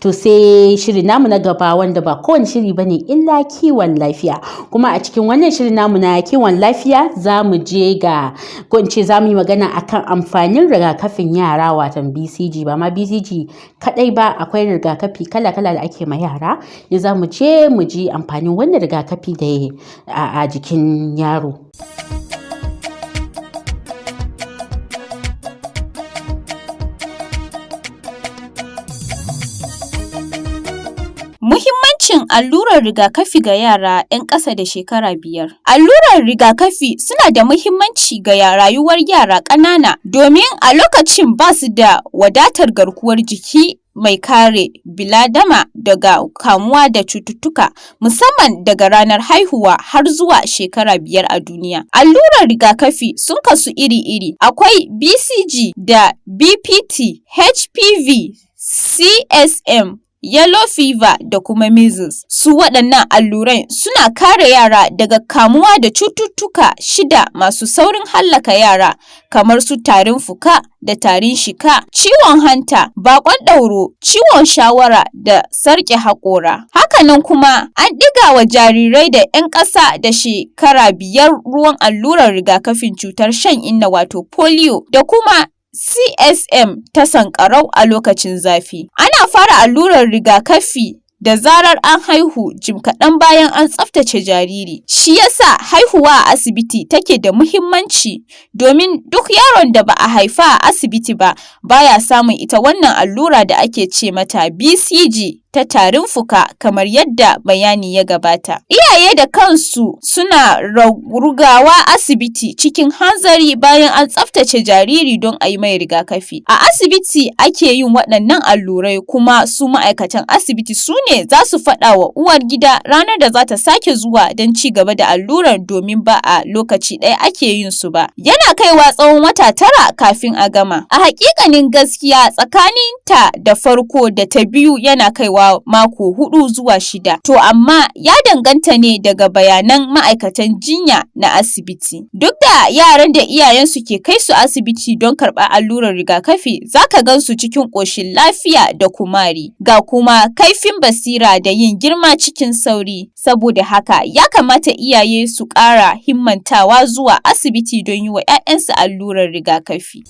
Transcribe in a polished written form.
To sai shirin namu na gaba, wanda ba kowane shiri bane illa kiwon lafiya. Kuma a cikin wannan shirin namu na kiwon lafiya, za mu je ga, ko in ce za mu yi magana akan amfanin rigakafin yara, watan BCG. Ba ma BCG kadai ba, akwai rigakafi kala-kala da ake ma yara. Ne za mu je mu ji amfanin wannan rigakafi da a jikin yaro. Muhimmancin allurar rigakafi ga yara 'yan ƙasa da shekara 5. Allurar rigakafi suna da muhimmanci ga rayuwar yara ƙanana, domin a lokacin ba su da wadatar garkuwar jiki mai kare biladama daga kamuwa da cututtuka, musamman daga ranar haihuwa har zuwa shekara 5 a duniya. Allurar rigakafi sun kasu iri-iri, akwai BCG da BPT, HPV, CSM, yellow fever da kuma measles. Su waɗannan allurai suna kare yara daga kamuwa da cututtuka shida masu saurin hallaka yara, kamar su tarin fuka da tarin shika, ciwon hanta, baƙon dauro, ciwon shawara da sarƙe haƙora. Hakanan kuma an ɗiga wa jarirai da 'yan ƙasa da shekara 5 ruwan allurar rigakafin cutar shan inna, wato polio, da kuma CSM ta sanƙarau a lokacin zafi. Ana fara allurar rigakafi da zarar an haihu, jim kaɗan bayan an tsaftace jariri. Shi yasa haihuwa a asibiti take da muhimmanci, domin duk yaron da ba a haifa a asibiti ba baya samun ita wannan allura da ake ce mata BCG ta tarin fuka, kamar yadda bayani ya gabata. Iyaye da kansu suna rugawa asibiti cikin hanzari bayan an tsaftace jariri don a yi mai rigakafi. A asibiti ake yin waɗannan allurai, kuma su ma'aikatan asibiti su ne za su faɗa wa uwar gida ranar da za ta sake zuwa don ci gaba da allurar, domin ba a lokaci ɗaya ake yin su ba. Yana kaiwa tsawon wata 9 kafin a gama. A haƙiƙanin gaskiya, tsakanin ta da farko da ta biyu yana kaiwa mako 4 zuwa 6. To amma ya danganta ne daga bayanan ma'aikatan jinya na asibiti. Duk da yaran da iyayensu ke kai su asibiti don karɓar allurar rigakafi, za ka gan su cikin ƙoshin lafiya da kumari, ga kuma kaifin basira da yin girma cikin sauri. Saboda haka ya kamata iyaye su ƙara himmantawa zuwa asibiti don yi wa 'ya'yansu allurar rigakafi.